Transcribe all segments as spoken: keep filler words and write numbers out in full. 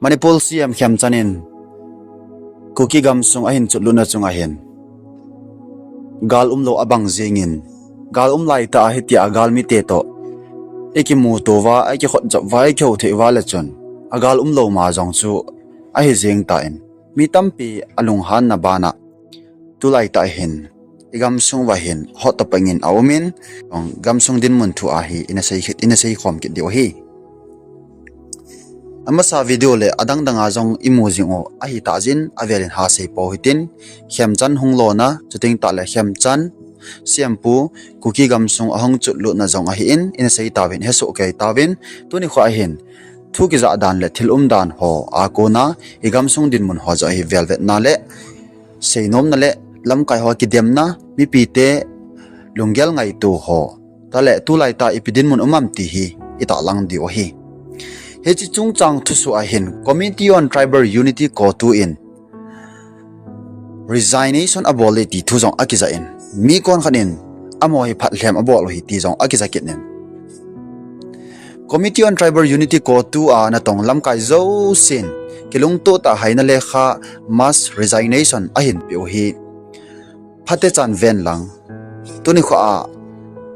Manipur C M Khemchand in Kuki gamsung ahin chutlutna chunga hin gal umlou abang jingin, gal um laitah a hitia galmite toh ikimuto uva, ikikhotjop uva, ikihouthei uva le chun agal umlou ma jong chu ahi jing tan, mi tampi alunghanna bana tulaitah hin igamsung uva hin hot toh pangin aumin, gamsung dinmun thu ahi ina sei khit, ina seikhom kit diu ahi. Amasa video le adang danga jong imu jing u ahitah jeh in avelin hasei pou hitin, Khemchand hung lona, chuteng tahle Khemchand, C M pu, Kuki gamsung ahung chutlutna jong ahin, ina sei tauvin, hesoh kei tauvin, tuni kho ahin thu kijah dan le thil umdan ho a kona igamsung dinmun ho joh hi velvetna le seinomna le lamkai ho kidemna, mipite lunggel ngaito ho tale tulaitah ipi dinmun um am ti hi itahlang diu ahi. Hiche chungchang thusoh ahin Committee on Tribal Unity, CoTU in resignation abol e ti thu jong akijah in, mi konkhat in amaho hi phatlhem abol u ahi ti jong akijah kit in, Committee on Tribal Unity, CoTU a natong lamkai jousen kilungtoh tah a haina lekha mass resignation ahin peh u hi phatechan ven lang, tuni kho a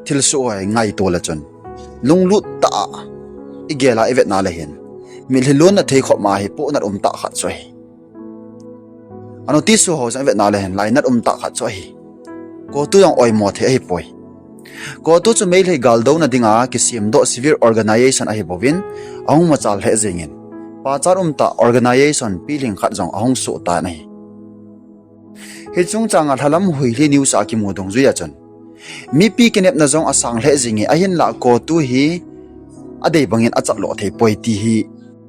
thilsoh ho hi ngaito le chun lunglut tah a igel a ivetna le hin mitlhi lonna thei khop ma hi pohnat umtah khat chu ahi. Anotice ho jong ivetna le hin lainat umtah khat chu ahi. CoTU jong oimo thei ahipoi. CoTU chu Meitei galdouna dinga kisemdoh civil organisation ahibouvin, ahung machal lheh jengin, pachat umtah organisation pilhing khat jong ahung soh tan ahi. Hiche chungchanga lhalam Hoilhi News a kimu dungjuia chun mipi kinepna jong asang lheh jenge, ahinlah CoTU hi adei bangin achatloh theipoi ti hi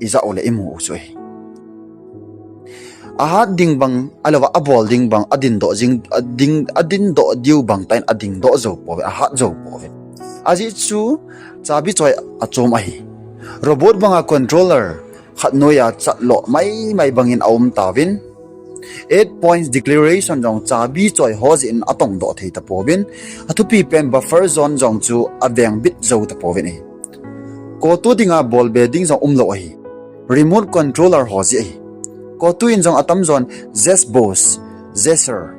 ijah u le imu u chu ahi. Ahat ding bang, ahilouva abol ding bang, adindoh jing, ading, adindoh diu bang tah in adingdoh jou pouve, ahat jou pouve. Ajeh chu chabi choi achom ahi. Robot banga controller khat noiya chatloh maimai bangin aum tauvin, eight points declaration jong chabi choi ho jeh in atongdoh thei tapouvin, athupi pen buffer zone jong chu avengbit jou tapouvin ahi. CoTU dinga bolbe ding jong umlou ahi. Remote controller ho jeh ahi. CoTU in jong atamjon Yes boss, Yes sir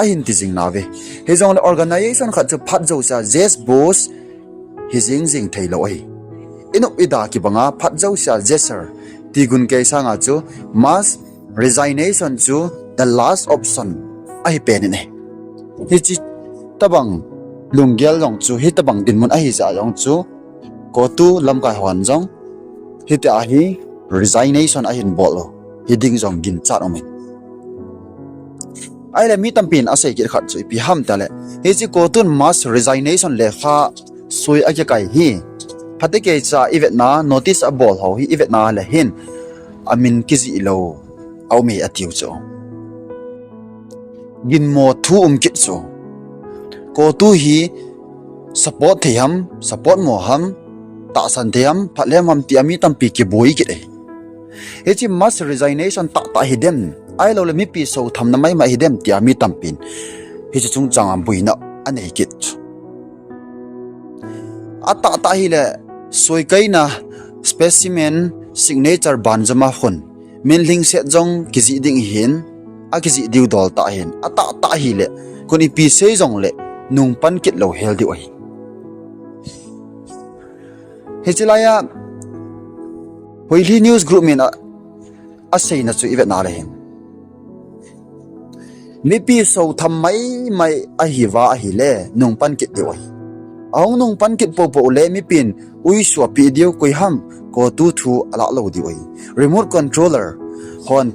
ahin ti jing nauve. Hijongle organisation khat chu phat jousea Yes boss hi jingjing theilou ahi. Inop ida kibanga phat jousea Yes sir ti gun kei sanga chu mass resignation chu the last option ahi pen in ahi. Hiche tobang lunggel jong chu, hitobang dinmun ahijeh jong chu CoTU lamkai hon jong hitia hi resignation ahin bol u hiding jong ginchat aumin. Ahile mi tampin asei kit khat chu ipi ham tile, hiche CoTU in mass resignation lekha soi akikai hi, phatecha ivetna, notice abol ho hi ivetna le hin amin kijih lou aume atiu chu. Ginmo thu um kit chu. CoTU hi support thei ham, support mo ham, tahsan thei ham, phatlhem ham tia mi tampi kiboi kit ahi. Hiche mass resignation tahtah hidem, ahiloule mipi southamna maimai hidem tia mi tampin hiche chungchanga boina anei kit chu. Atahtah hile soikaina specimen signature banjoma khun min lhingset jong kijih ding ahin, akijih diu dol tah ahin, atahtah hile khun ipi sei jongle nungpan kit lou hel diu ahi. Hiche laiya Hoilhi News Group min a, aseina chu ivetna le hin, mipi southam maimai ahiuva ahile nungpan kit diu ahi. Ahung nungpan kit poupou le mipin uisuapeh diu, koiham CoTU thu alah lou diu ahi. Remote controller hon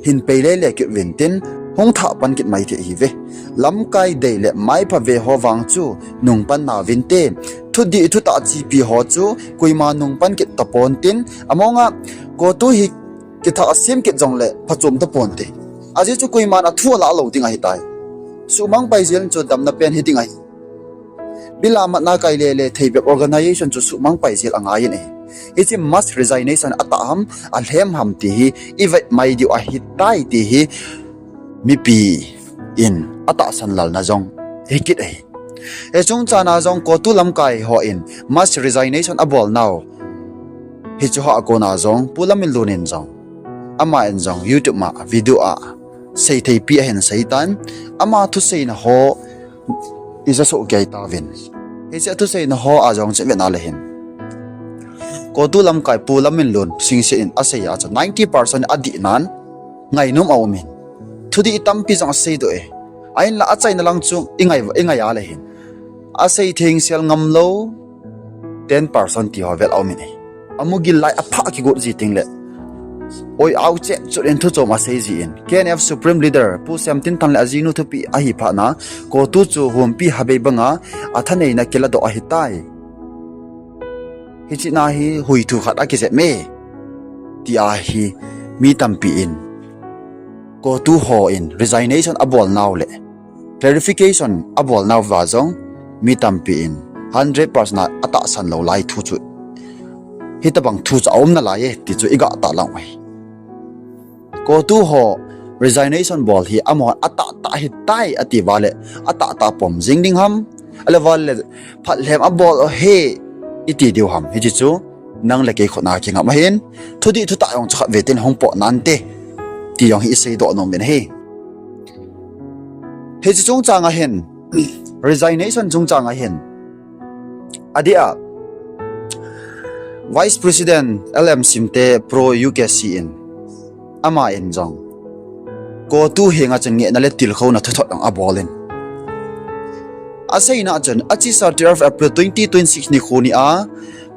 hin pei lele kit uvin tin, hung thah pan kit mai thei ahiuve. Lamkai dei le maipha ve ho vang chu nungpan nauvinte. Thudih thutah chepi ho chu koima nungpan kit tapon tin, amonga CoTU hi kithah sem kit jongle phachom taponte. Ajeh chu koiman athu alah lou ding ahitai. Suhmang pai jel chu damna pen hiding ahi. Bila matna kai lele thei bep organisation chu suhmang pai jel angaiyin ahi. Hiche mass resignation atah ham, alhem ham ti hi ivet mai diu ahitai ti hi mipi in atahsan lalna jong hikit ahi. Hiche chungchanga jong CoTU lamkai hon mass resignation abolnau hiche hoa kona jong Pu Lamminlun in jong Ama in jong YouTube ma video a seitheipi ahin seitan, ama thuseina ho ija soh kei tauvin. Hiche thuseina ho a jong chun vetna le hin, CoTU lamkai Pu Lamminlun Singsit in asei a chu ninety percent adihnan ngainom aumin. Thudih tampi jong aseidoh e. Ahinla achaina lang chu ingai, ingai a le hin, asei thengsel ngamlou ten percent ti ho vel aumin e. Amugil lai aphah kigot ji tengle, oi au cheh chut in thuchom asei jin. KNF Supreme Leader Pu Semtinthang le ajinu thupi ahi phatna, CoTU chu humpi habei banga athaneina kiladoh ahitai. Hiche na hi huithu khat akijep me, tia hi mi tampi in, CoTU ho in resignation abolnau le clarification abolnau va jong mi tampi in hundred percent a atahsan lou lai thu chu, hitobang thu chu aum nalai e ti chu igah tah lang u ahi. CoTU ho resignation bol hi amahon atahtah ahitai ati uva le, atahtah pom jing ding ham, ahilou le phatlhem abol u ahi iti diu ham, hiche chu nang le kei khutna kingam ahin, thudih thutah jong chu khatvei tin hung pot nante ti jong hi iseidoh nom in ahi. Hiche chungchang a hin, resignation chungchang a hin, adeh a Vice President L M Simte, Pro UKC in, ama in jong CoTU henga chun ngehna le tilkhouna thuthot jong abol in, aseina chun achesa thirtieth of April twenty twenty-six nikho nia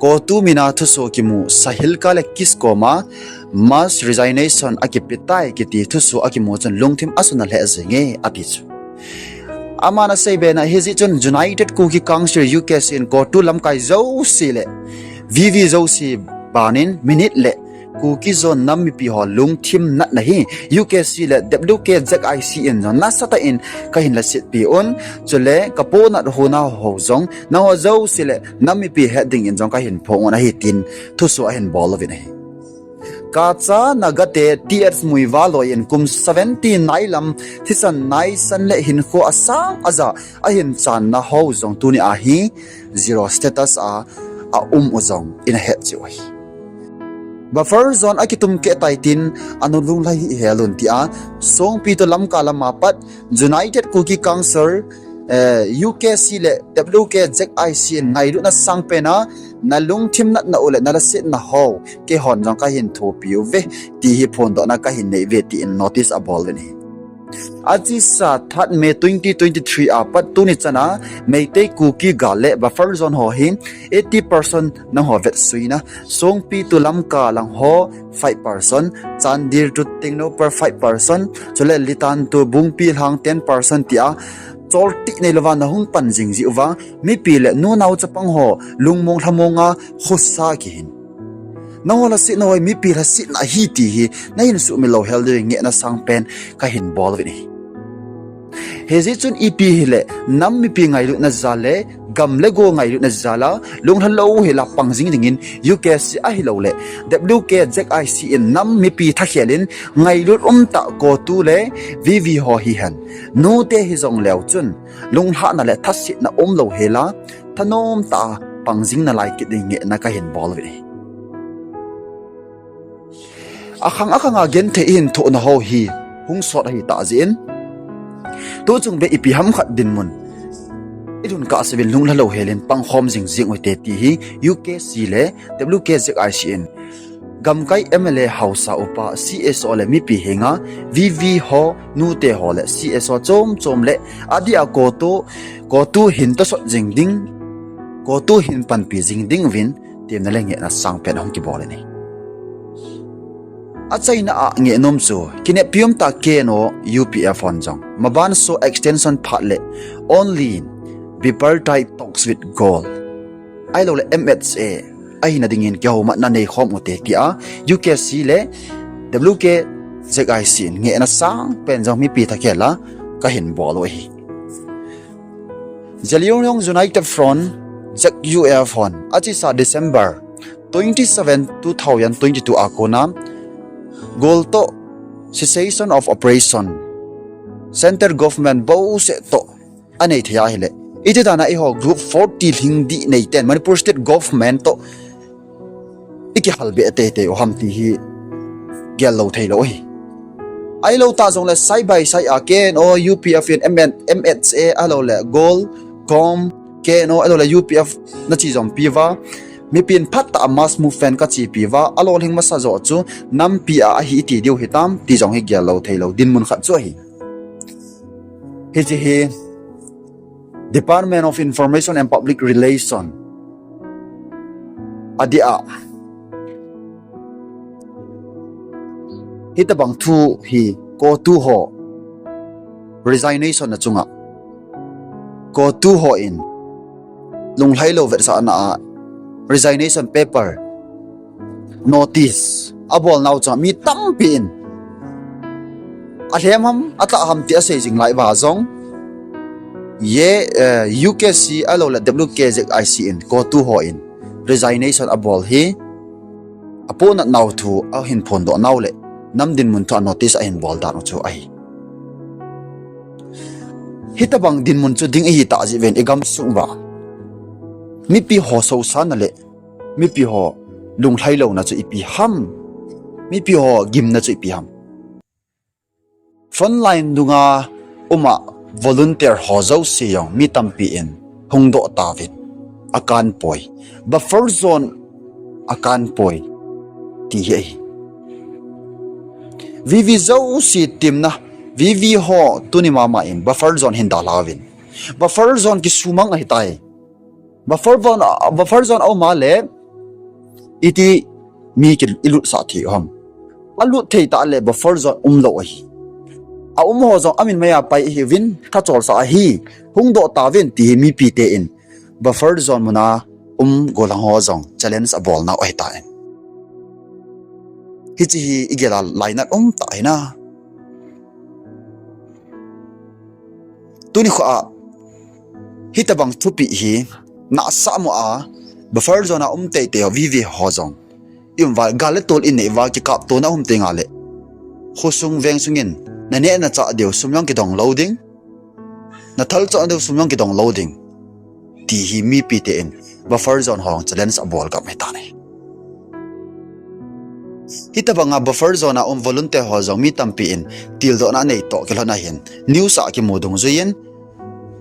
CoTU mina thusoh kimu Sahilka le Kiss koma mass resignation akipetai kiti thusoh akimu chun lungthim asuna lheh jenge ati chu. Aman asei bena hijeh chun United Kuki Council, UKC in CoTU lamkai jouse le VV jouse banin minute le Kuki Zo nam mipi ho lungthim natna hi UKC le WKZIC in jong nasatah in kahin lasetpi un, chule kaponat hona ho jong nangho jouse le nam mipi het dingin jong kahin phong un ahi tin thusoh ahin bol uvin ahi. Kacha Naga te Th Muivah loi in kum seventy nai lam thisan naisan le hinkho asang aja ahin channa ho jong tuni a hi zero status a aum u jong ina het cheh u ahi. Buffer zone akitum keh tai tin, anu lunglhai hih hel un tia Songpi toh Lamka lama pat United Kuki Council, eh, UKC le WKZIC in ngailutna sangpen a nalungthim natna u le nalasetna ho keihon jong kahin thopi uve ti hi phondohna kahin nei uve tin notice abol uvin ahi. Achesa third May twenty twenty-three a pat tuni chana Meitei, Kuki, Gal le buffer zone ho hi eighty percent nangho vetsuina, Songpi toh Lamka lang ho five percent, Chandel toh Tengnoupal five percent, chule Litan toh Bungpi lang ten percent tia choltih neilouva nahung pan jing jeh uva mipi le nunao chapang ho lungmong lhamong a khosa kihin, nangho lasetna u hi mipi lasetna ahi ti hi nahin suhmil louhel diu ngehna sangpen kahin bol uvin ahi. Hijeh chun ipi hile nam mipi ngailutna jal le gam le go ngailutna jal a lunglha louhel a pang jing dingin UKC ahilouleh WKZIC in nam mipi thakhel in ngailut umtah CoTU le VV ho hihen, nute hijongleu chun lunglhahna le thasetna umlouhel a thanom tah a pang jing nalai kit ding ngehna kahin bol uvin ahi. Akhang akhang a genthei ihin thohna ho hi hung sot ahitah jeh in, tuchung beh ipi hamkhat dinmun ilhun kahseuvin lunglha louhel in pangkhom jing jeng ute ti hi UKC le WKZIC in gamkai MLA, haosa upa, CSO le mipi henga VV ho, nute ho le CSO chom chom le adeh a CoTU, CoTU hin tosot jing ding, CoTU hin panpi jing dinguvin temna le ngehna sangpen ahung kibol in ahi. Achaina a ngehnom chu kineppi umtah KNO UPF hon jong maban SoO extension phat le only in bipartite talks with goal ahilouleh MHA ahina dingin kihoumatna neikhom ute tia UKC le WKZIC in ngehna sangpen jong mipi thakhel a kahin bol u ahi. Zeliangrong United Front, ZUF hon achesa December twenty-seven, two thousand twenty-two a kona gol toh cessation of operation, Centre Government bouseh toh anei thei ahile, iti dana eiho Group forty lhing dih neiten Manipur State Government toh ikihalbeh teitei u ham ti hi gel lou thei lou ahi. Ahilou ta jongle side by side a K N O, U P F in M N, M H A, ahilou le Gold, Com, K N O, ahilou le U P F na chi jong pi uva, mipin phat ta a mass movement ka chi pi uva, alolhing masa jo chu nampi a ahi iti diu hitam, ti jong hi gel lou thei lou dinmun khat chu ahi. Hiche hi Department of Information and Public Relation a dia, hitabang thu hi CoTU ho resignation na chunga CoTU ho in lunglhailou vetsahna a resignation paper notice abol nau chunga mi tampi in alhem ham, atah ham ti asei jing lai uva jong, ye, eh, U K C ahilou le W K Z I C in CoTU ho in resignation abol hi apohnat nau thu ahin phondoh nau le nam dinmun thu a notice ahin bol dan u chu ahi. Hitabang dinmun chu ding ihi tah jeh uvin i gamsung uva mipi ho sousana le mipi ho lunglhailouna chu ipi ham, mipi ho gimna chu ipi ham. Frontline dunga um a volunteer ho jouse jong mi tampi in hungdoh tauvin, akan poi, buffer zone akan poi, ti hi ahi. V V jouse timna, V V ho tuni mama in buffer zone hin dalhauvin, buffer zone kisumang ahitai. Buffer zone, buffer zone a um a le iti mi ki ilutsah thei u ham? Alut thei tah le buffer zone umlou ahi. A um ho jong amin maiya pai ihiuvin, thacholsah ahi, hungdoh tauvin, ti hi mipite in buffer zone muna um gollhang ho jong challenge abol nau ahitan. Hiche hi igel a lainat um tah ahi na. Tuni kho a hitabang thupeh hi nahsah mo a buffer zone a um teitei ho, V V ho jong i um uva, gal le tol i nei uva, kikaptona um teng le khosung vengsung in naneh nachah diu sum jong kidong lou ding, nathalchah diu sum jong kidong lou ding, ti hi mipite in buffer zone ho challenge abol gam ahitan ahi. Hitabanga buffer zone a um volunteer ho jong mi tampi in tildohna anei toh kilhon a hin news a kimu dungjuiyin,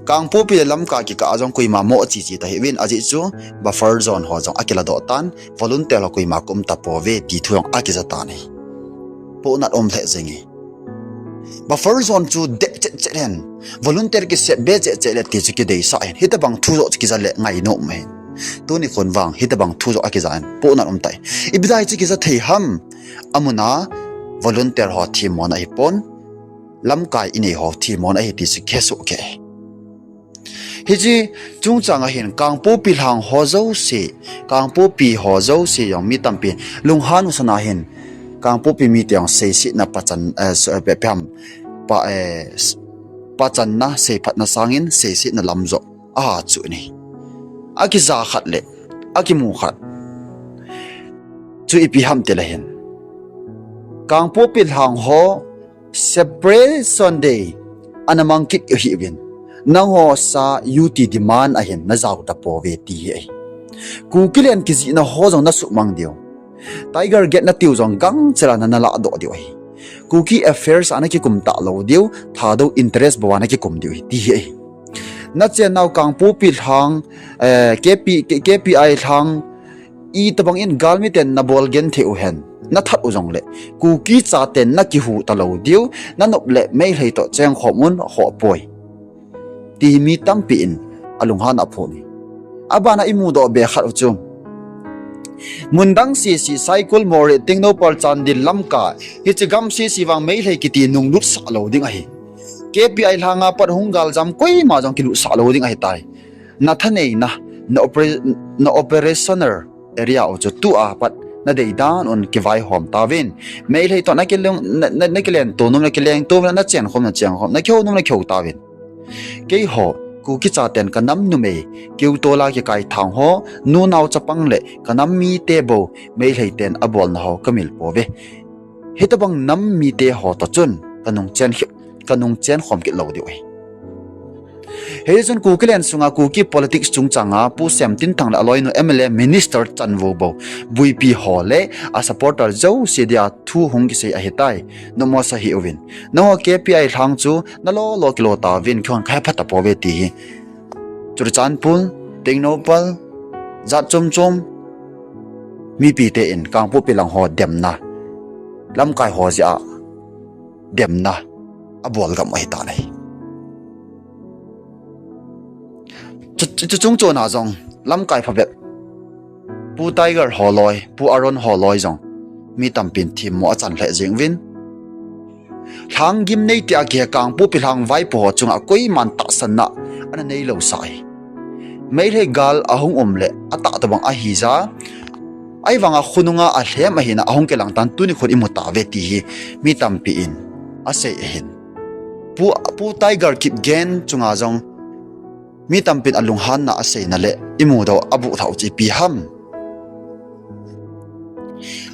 Kangpokpi le Lamka kikah a jong koima mo achichi ta hiuvin, ajeh chu buffer zone ho jong akiladoh tan, volunteer ho koima kium tapouve ti thu jong akija tan ahi. Pohnat um lheh jenge. Buffer zone chu deh chetchet hen, volunteer kisep be chetchet le ti chu kideisah hen, hitabang thu joh chu kija le ngainom ahin. Tuni khon vang hitabang thu joh akija in pohnat um tai. Ipi dia chu kija thei ham? Amuna volunteer ho themmona ahipon, lamkai inei ho themmona ahi ti chu kihesoh kei. Hiche chungchang a hin Kangpokpi lhang ho jouse, Kangpokpi ho jouse jong mi tampi lunghan u sana hin Kangpokpi mite jong seisetna pachan, eh, s-, eh, pe-, peham, pa, eh, s-, pachanna, seiphatna sangin seisetna lam joh aha chu ni. Akija khat le akimu khat chu ipi ham tile hin, Kangpokpi lhang ho Separation Day ana mang kit u hiuvin, nangho sa U T demand a hin najao tapouve ti hi ahi. Kukiland kijihna ho jong nasuhmang diu, Tiger Gate natiu jong gangchel a nana lahdoh diu ahi. Kuki affairs a nakikum talou diu, Thadou interest bou a nakikum diu ahi ti hi ahi. Nachennau Kangpokpi lhang, eh, K P, K-, K P I lhang, itobang in galmiten nabol genthei u hen, nathat u jongle, Kuki chaten nakihuh talou diu, nanop le Meitei toh chengkhom un, khohpoi, ti hi mi tampi in alunghan aphon ahi. Abana imudoh be khat u chu, mundang sese, Saikul, Moreh, Tengnoupal, Chandel, Lamka, hiche gam sese vang Meitei kiti nunglutsah lou ding ahi. K P I lhanga pat hung galjam koima jong kilutsah lou ding ahitai. Nathaneina, na opera-, na operational area u chu tua pat nadei dan un kivaihom tauvin. Meitei toh nakilung, na, na, nakilentonom, nakilengtonom, nachenkhom, nachenkhom, nakihounom, nakihou tauvin. Keiho, Kuki chaten kanam numei, keitola kikaithang ho, nunao chapang le kanam mite bou, Meiteiten abolna ho kamil pouve. Hitobang nam mite ho toh chun kanung chen kit, kanung chenkhom kit lou diu ahi. Hichun Kukiland sunga Kuki politics chungchanga Pu Semtinthang le aloinu M L A minister chanvo bou, buipi ho le a supporter jouse dia thu hung kisei ahitai. Nomsa hih uvin. Nangho K P I lhang chu nalo lo kilo tauvin, kihon kahe phat tapouve ti hi Churachandpur, Tengnoupal, jat chom chom mipite in Kangpokpi lang ho demna, lamkai ho jeh a demna abol gam ahitan ahi. Chu, chu, chuchung chona jong lamkai phabep Pu Tiger holoi, Pu Aaron holoi jong mi tampin themmo achan lheh jeng uvin. Lhang gimnei tia kihe Kangpokpi lhang vaipo ho chunga koiman tahsanna ana neilou sah ahi. Meitei gal ahung um le atah tobang ahija, ahivanga khonunga alhem ahina ahung kilangtan tuni khun imu tauve ti hi mi tampi in asei ahin. Pu, Pu Tiger Kipgen chunga jong mi tampin alunghanna aseina le imudoh abuhlhau chu ipi ham?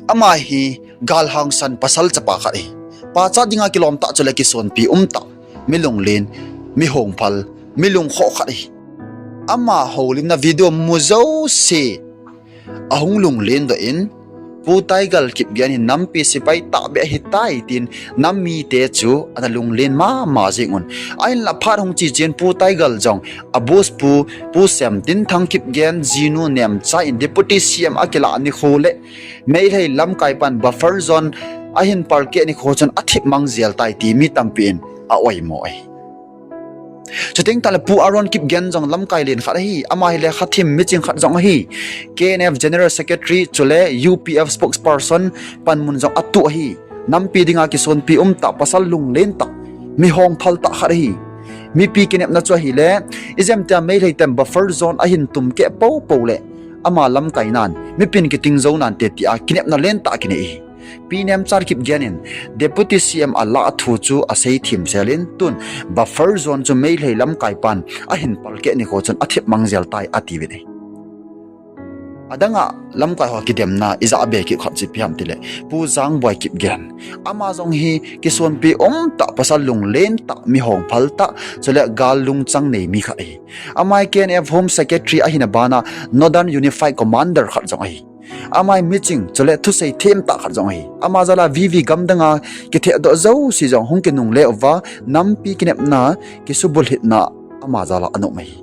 Ama hi gal hangsan pasal chapa khat ahi. Pachat dinga kilomtah chule kisonpi umtah, mi lunglen, mi hongphal, mi lungkhoh khat ahi. Ama houlimna video mu jouse ahung lunglendoh in, Pu Tiger Kipgen hi nampi sepai tahbeh ahitai tin nam mite chu ana lunglen mama jeng un. Ahinla phat hung che chun Pu Tiger jong a boss pu, Pu Semtinthang Kipgen jinu Nemcha in Deputy C M akilah nikho le Meitei lamkai pan buffer zone ahin palkeh nikho chun athip mang jel tai ti mi tampi in a-oimo ahi. Chuteng tahle Pu Aaron Kipgen jong lamkai len khat ahi, ama hi lekha them miching khat jong ahi. K N F General Secretary chule U P F spokesperson panmun jong atuh ahi. Nampi dinga kisonpi umtah, pasal lunglen tah, mi hongphal tah khat ahi. Mipi kinepna chu ahile, ijemtia Meitei ten buffer zone ahin tumkeh poupou le ama lamkai nan, mipin kiting jou nante tia kinepna lentah kinei ahi. Pi Nemcha Kipgen in Deputy C M alah thu chu asei themsel in, tun buffer zone chu Meitei lamkai pan ahin palkeh nikho chun athip mang jel tai atiuvin ahi. Adanga lamkai ho kidemna ijah be kit khat chu ipi ham tile, Pu Jangboi Kipgen. Ama jong hi kisonpi umtah, pasal lunglen tah, mi hongphal tah, chule gal lungchang nei mi khat ahi. Ama hi K N F Home Secretary ahina bana Northern Unified Commander khat jong ahi. Ama hi miching chule thusei themtah khat jong ahi. Ama jal a V V gamdanga kithehdoh jouse jong hung kinungle uva, nampi kinepna, kisubulhitna ama jal a ana um ahi.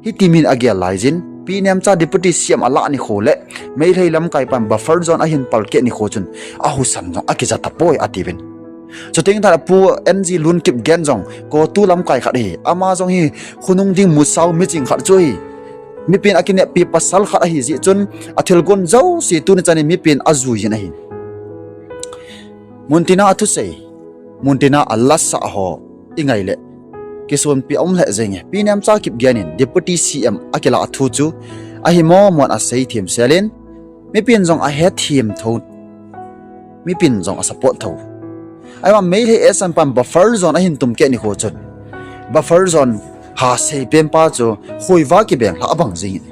Hiti min agel laijin, Pi Nemcha Deputy C M alah nikho le Meitei lamkai pan buffer zone ahin palkeh nikho chun ahusan jong akija tapoi atiuvin. Chuteng tahle Pu N G Lun Kipgen jong CoTU lamkai khat ahi. Ama jong hi khonung ding musao miching khat chu ahi. Mipin akineppi pasal khat ahijeh chun athilgon jouse tuni chanin mipin ajuijin ahi. Muntina athusei, muntina alasah ho ingai le kisonpi aum lheh jenge. Pi Nemcha Kipgen in Deputy C M akilah thu chu ahi momon asei themsel in, mipin jong ahethem thou, mipin jong asupport thou. Ahivang Meitei esan pan buffer zone ahin tumkeh nikho chun buffer zone ha seipenpa chu khoiva kibenglhah abang jengin.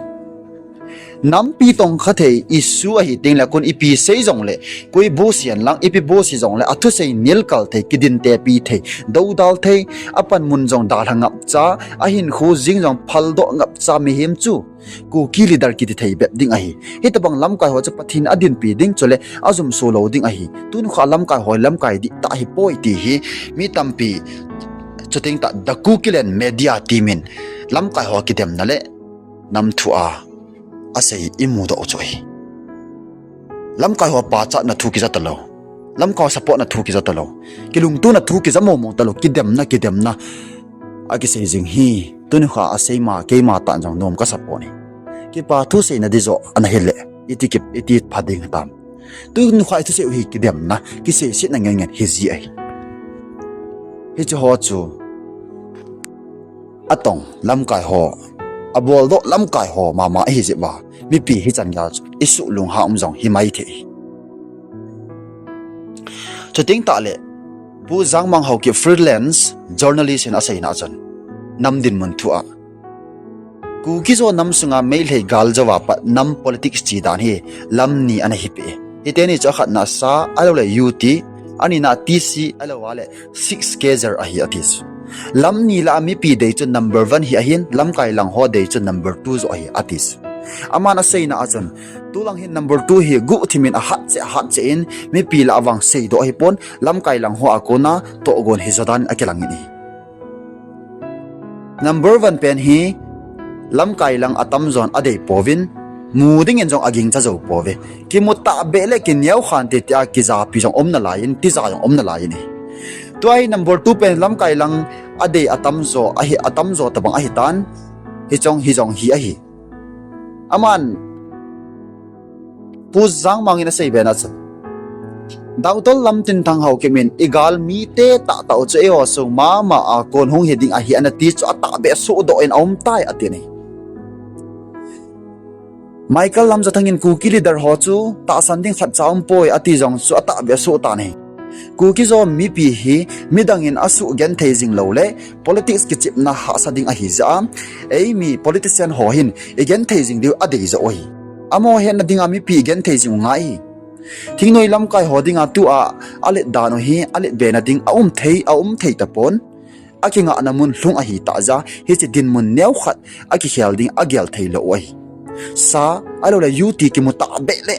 Nampi tongkha thei issue ahi tengle kon ipi sei jongle, koi boss hihen lang, ipi boss hijongle, athusei nilkal thei, kidintepi thei, doudal thei, apanmun jong dalha ngapcha, ahinkho jing jong phaldoh ngapcha mihem chu Kuki leader kiti thei bep ding ahi. Hitobang lamkai ho chu Pathen in adinpi ding chule ajumso lou ding ahi. Tunikho lamkai ho lamkai dihtah ahipoi ti hi mi tampi, chuteng tah The Kukiland Media team in lamkai ho kidemna le nam thu a asei imudoh u chu ahi. Lamkai ho pachatna thu kija talou, lamkai ho supportna thu kija talou, kilungtona thu kija mongmong talou, kidemna, kidemna akisei jing hi. Tunikho asei ma keima tah jong nom kasapon ahi. Kipa thu seina ding joh ana hile, iti ki, iti pha ding hitam? Tunikho ithusei u hi kidemna, kiseisetna ngen ngen hiji ahi. Hiche ho chu atong lamkai ho, aboldoh lamkai ho mama ahijeh uva, mipi hichan geiya chu isuh lunghan um jong himai thei. Chuteng tahle Pu Jangmang Haokip freelance journalist in aseina chun, nam dinmun thu a Kuki-Zo nam sunga Meitei gal jouva pat nam politics che dan hi lam ni ana hipeh e. Hiteni chu akhatna SAA ahiloule UT, anina TC ahiloule six K Z ahi ati chu. Lam ni lah a mipi dei chun number one hi ahin, lamkai lang ho dei chun number two joh ahi, ati chu. Aman aseina a chun, tulang hin number two hi guhthim in ahat cheh, ahat cheh in, mipi lah a vang seidoh ahipon, lamkai lang ho a kona tohgon hi jodan in akilang in ahi. Number one pen hi, lamkai lang atamjon adei pouvin, mu dingin jong agingcha jou pouve. Kimu tahbeh le kineo khante tia kijapi jong um nalai in, tija jong um nalai in ahi. Tua hi number two pen lamkai lang adei atamjo, ahi atamjo tobang ahitan, hiche jong hi jong hi ahi. Aman, Pu Jangmang in asei bena chun, Doctor Lamtinthang Haokip in igalmite tahtah u chu eiho sung mama a kon hung hiding ahi anati chu atahbeh sohdoh in aumtai atin ahi. Michael Lamjathang in Kuki leader ho chu tahsan ding khatcha umpoi ati jong chu atahbeh sohtan ahi. Kuki Zo mipi hi midang in asuh genthei jing loule politics kichepna hahsa ding ahi jeh a, eimi politician ho hin igenthei jing diu adei joh u ahi. Amaho hetna dinga mipi igenthei jing u ngai ahi. Thingnoi lamkai ho dinga tua alet dan u hi alet bena ding aum thei, aum thei tapon. Akingahna mun lhung ahitah jeh a hiche dinmun neokhat akikhel ding agel theilou u ahi. Sa, ahiloule U T kimu tahbeh le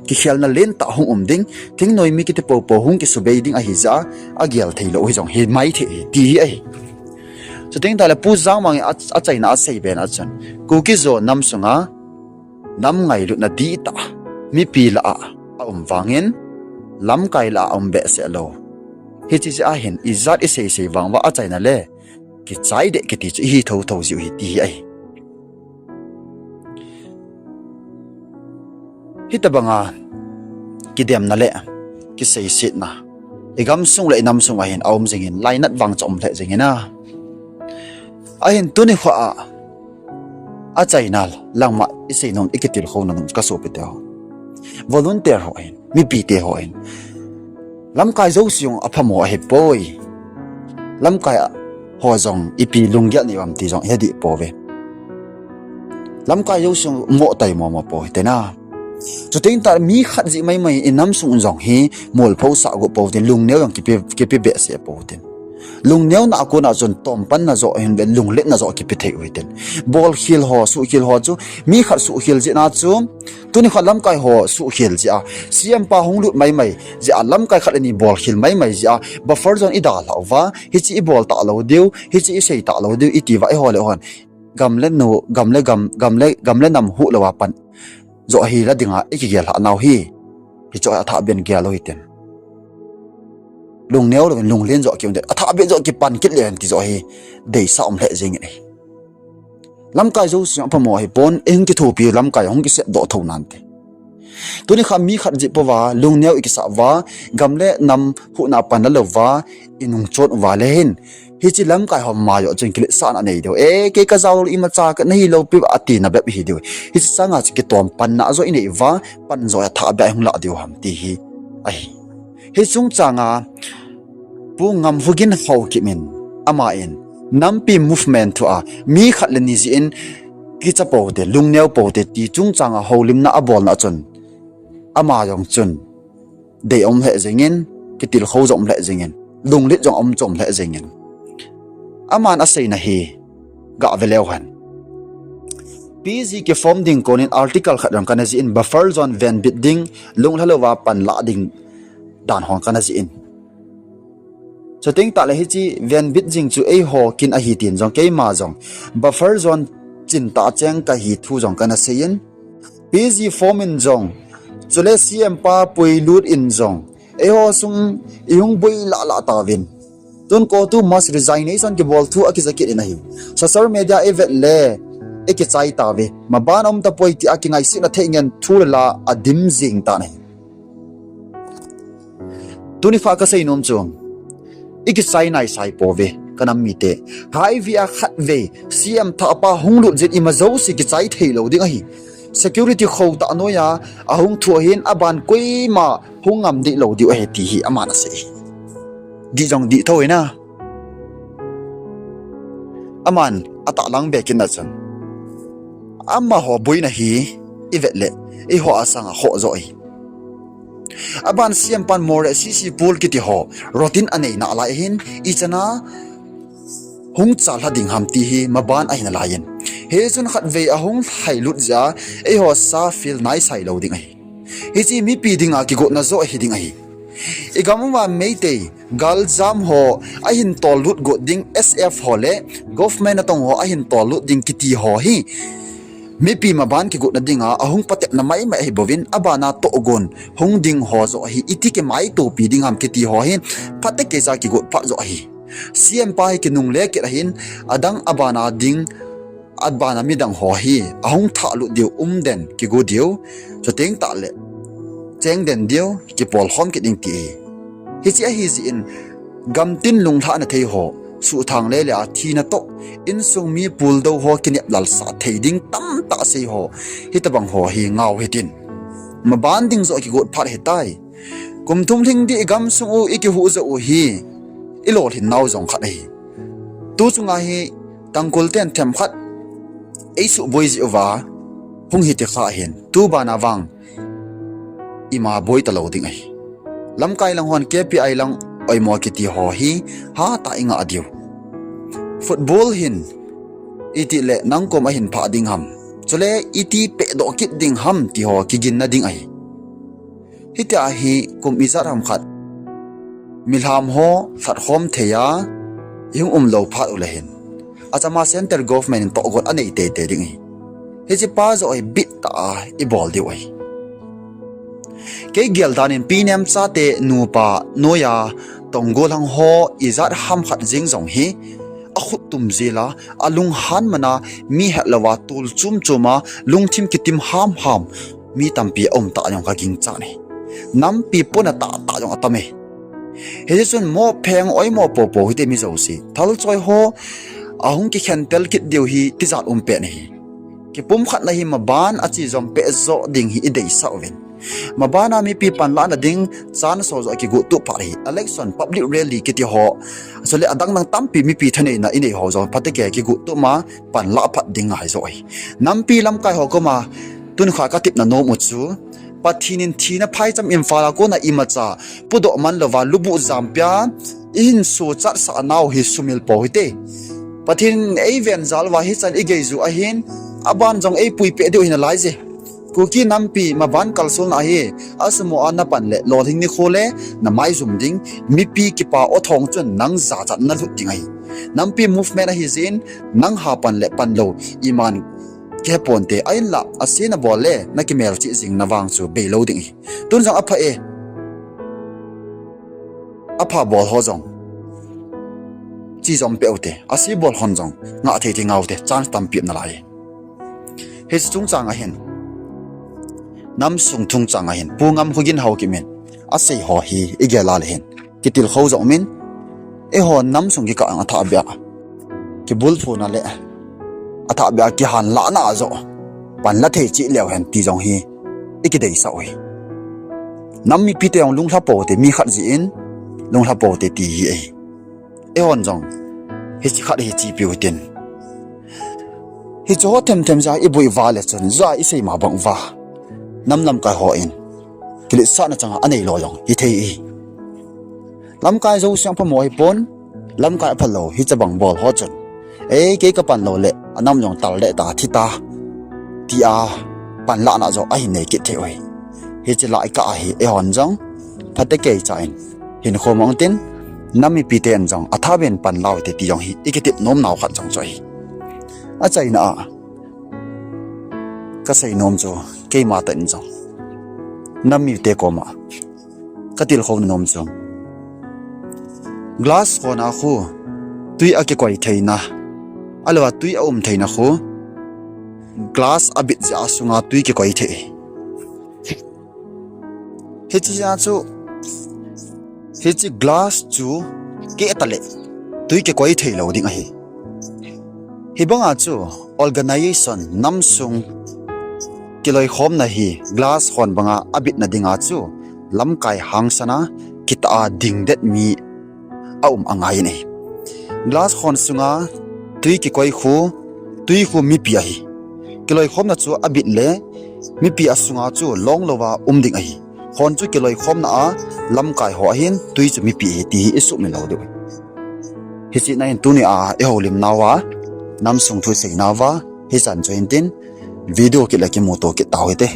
kikhelna lentah hung um ding, thingnoi mi kiti poupou hung kisubei ding ahi jeh a agel theilou u hi jong hi maithei ahi, ti hi ahi. Chuteng tahle Pu Jangmang in a, achaina asei bena chun, Kuki Zo nam sunga nam ngailutna dihtah mipi lah a aum vangin, lamkai lah a aum behseh lou. Hiche jeh a hin ijat iseisei vang uva achaina le kichai deh kiti chu ihi thouthou jiu hi, ti hi ahi. Hitobanga kidemna le kiseisetna igamsung le inamsung a hin aum jingin, lainat vang chu aum lheh jingin a. Ahin tuni kho a, achaina langma isei nom, ikitilkhou nom kasopiteho, volunteer ho hin, mipite ho hin, lamkai jouse jong aphamo ahipoi. Lamkai ho jong ipi lunggel nei uvam ti jong ihe dih pouve. Lamkai jouse jong moh tai momo pou hite na. Chuteng tah mi khat jeh maimai inamsung jong hi molphou sah got pou tin, lungneo jong kipe, kipe behseh pou tin. Lungneona a kona chun tompanna joh hin ve, lungletna joh kipe thei u hitin. Bolkhel ho, suhkhel ho chu, mi khat suhkhel jeh na chu, tuni khat lamkai ho suhkhel jeh a, C M pa hung lut maimai jeh a, lamkai khat le ni bolkhel maimai jeh a, buffer zone idalhah uva, hiche ibol talou diu, hiche isei talou diu, itiuva eiho le hon gam le nu, gam le gam, gam le, gam le nam huhlouva pan joh hi la dinga ikigel lhah nau hi. Hichu athahbeh in gel u hitin. Lungneo louvin lunglen joh kium ding, athahbeh joh kipan kit leu hen ti joh hi deisah um lheh jengin ahi. Lamkai jouse jong aphamo ahipon, ihung kithopi lamkai hung kisepdoh thou nante. Tuni kha mi khat jeh pouva lungneo ikisah uva, gam le nam huhna pan lalouva inungchon uva le hin, hiche lamkai ho ma joh chun kiletsahna anei diu. E, kei kajao imacha ka nahilou pi atina bep ihi diu. Hiche sanga chu kitom panna joh inei uva, pan joh athahbeh a ihung lah diu ham ti hi ahi. Hiche chungchanga Pu Ngamhogin Haokip in, ama in nampi movement thua mi khat le ni jeh in kicha pou te, lungneo pou te ti chungchanga houlimna abolna chun, ama jong chun dei aum lheh jengin, kitilkhou jong um lheh jengin, lunglet jong aum chom lheh jengin, aman aseina hi gah ve leu hen. P G kiform ding konin article khat jong kana jih in, buffer zone venbit ding, lunglha louva panlah ding dan hon kana jih in. Chuteng tahle hiche venbit jing chu eiho kin ahi tin jong, keima jong buffer zone chintah cheng kahi thu jong kana seiyin, P G form in jong, chule C M pa puilut in jong, eiho sung ihung boi lahlah tauvin. Tun CoTU mass resignation kibol thu akija kit in ahi. Social media ivet le ikichai tauve. Maban aum tapoi tia kingaisetna thei ngen thu le la adim jing tan ahi. Tuni pha kasei nom chu, ikichai naisai pouve, kanam mite. Haivei a khatvei C M thahpa hung lut jeh in ima jouse kichai theilou ding ahi. Security khotah noiya ahung thu ahin, aban koima hung ngam dehlou diu ahi ti hi aman asei. Dih jong dih thou hina. Aman atahlang be kitna chun, amaho boina hi ivet le eiho a sanga khoh joh ahi. Aban C M pan Moreh C C Paul kiti ho routine anei nalai ahin, ichana hung chalha ding ham ti hi maban ahi nalaiyin. Hichun khatvei ahung lhailut jeh a, eiho sa feel naisai lou ding ahi. Hiche mipi dinga kigotna joh hi ding ahi. Igam uva Meitei, galjam ho ahin tollut got ding, S F ho le government natong ho ahin tollut ding kiti ho hi mipi maban kigotna dinga ahung patepna maimai ahibouvin, abana tohgon hung ding ho joh hi iti kimaitopi ding ham kiti ho hi phatecha kigot phat joh ahi. C M pa hi kinungle kit ahin, adang abana ding, abana midang ho hi ahung thahlut diu, umden kigo diu, chuteng tahle chengden diu, kipolkhom kit ding ti ahi. Hiche ahijeh in, gamtin lunglhahna thei ho, suhthang lele a thina toh, insung mi puldou ho kinep lalsah thei ding tamtah sei ho, hitobang ho hi ngau hitin. Maban ding joh kigot phat hitai. Kum thum lhing ding igamsung u ikihuh joh u hi, ilolhin nau jong khat ahi. Tu chunga hi Tangkhul ten themkhat eisuhboi jeh uva hung hiti kha ahin, tu bana vang ima boi talou ding ahi. Lamkai lang hon K P I lang oimo kiti ho hi hatah a ingah diu. Football hin itile nang kom ahin phah ding ham, chule iti pehdoh kit ding ham ti ho kiginna ding ahi. Hitia hi kum ijat ham khat milham ho lhatkhom thei a ihung umlou phat ulehin, achama central government in tohgon anei teitei ding ahi. Hiche pa joh hi bittah a ibol diu ahi. Kei geldan in Pi Nemcha te nupa noiya Tonggolhang ho ijat ham khat jeng jong hi akhuttum jel a, alunghan man a, mi hetlouva tol chom chom a, lungthim kitim hamham mi tampi aum tah jong kagingchan ahi. Nampi pona tahtah jong atam e. Hiche chun mopheng oimo popo hite mi jouse, thalchoi ho ahung kikhentel kit diu hi tijat um pen ahi. Kipumkhatna hi maban a chejom peh joh ding hi ideisah uvin, mabana mipi panlahna ding chance ho joh kigotup phat ahi. Election, public rally kiti ho, chule adang dang tampi mipi thaneina inei ho jong phatecha kigotup ma panlah phat ding ngai joh ahi. Nampi lamkai ho koma tunikho katepna nom u chu, Pathen in thina phaicham Imphal a kona imacha pudoh man louva lubuh jampia ihin sochatsah nau hi sumil pou hite. Pathen in eiven jal uva hichan igeiju ahin, aban jong eipuipeh diu ahi nalaije. Kuki nampi maban kalsolna ahi, asumo a napan le lolhing nikho le namaijum ding, mipi kipa o thong chun nang jachat nalhut ding ahi. Nampi movement ahijeh in, nang hapan le panlou iman kiheponte, ahinlah ase nabol le nakimelchih jing navang chu beilou ding ahi. Tun jong apha e, apha bol ho jong chejom peh ute, ase bol hon jong ngah thei thei ngaute, chance tampi um nalai. Hiche chungchang ahin, namsung chungchang ahin Pu Ngamkhogin Haokip in asei ho hi igel a le hin kitilkhou jong umin, eiho namsung kikah jong athahbeh a kibulphuna le athahbeh a kihanlahna a joh panla thei cheh leu hen ti jong hi ikideisah u ahi. Nam mipite jong lunglha poute, mi khat jeh in lunglha poute ti hi ahi. Eihon jong hiche khat hi chepiu hitin, hiche ho themthem jeh a iboi uva le chun, jeh a isei ma bang uva, nam lamkai hon kiletsahna chang a anei lou jong hithei ahi. Lamkai jouse aphamo ahipon, lamkai aphalou hiche bang bol ho chun, ei, kei kapan lou le anam jong tal deh ta, thi ta, tia panlahna joh ahin nei kit thei u ahi. Hiche lai kah a hi eihon jong phatecha in hinkho mang utin, nam mipiten jong athahbeh in panla ute ti jong hi ikitep nomnau khat jong chu ahi. Achaina a kasei nom chu, keima tah in jong nam mite koma katilkhouna nom chu, glass khon a khu twi akikoi theina, ahilouva twi aum theina khu, glass abit jeh a sunga twi kikoi thei. Hiche jeh a chu, hiche glass chu keh taleh twi kikoi theilou ding ahi. Hibanga chu organisation, namsung kiloikhomna hi glass khon banga abitna dinga chu lamkai hangsan a, kitah a dingdet mi aum angai in ahi. Glass khon sunga twi kikoi khu, twi khu mipi ahi. Kiloikhomna chu abit le mipi asunga chu longlouva um ding ahi. Khon chu kiloikhomna a lamkai ho ahin, twi chu mipi ahi ti hi isuhmil lou diu ahi. Hiche na in tuni a ihoulimnauva, namsung thu iseinauva, hichan chu hintin, video kit le kimuto kit tau hite.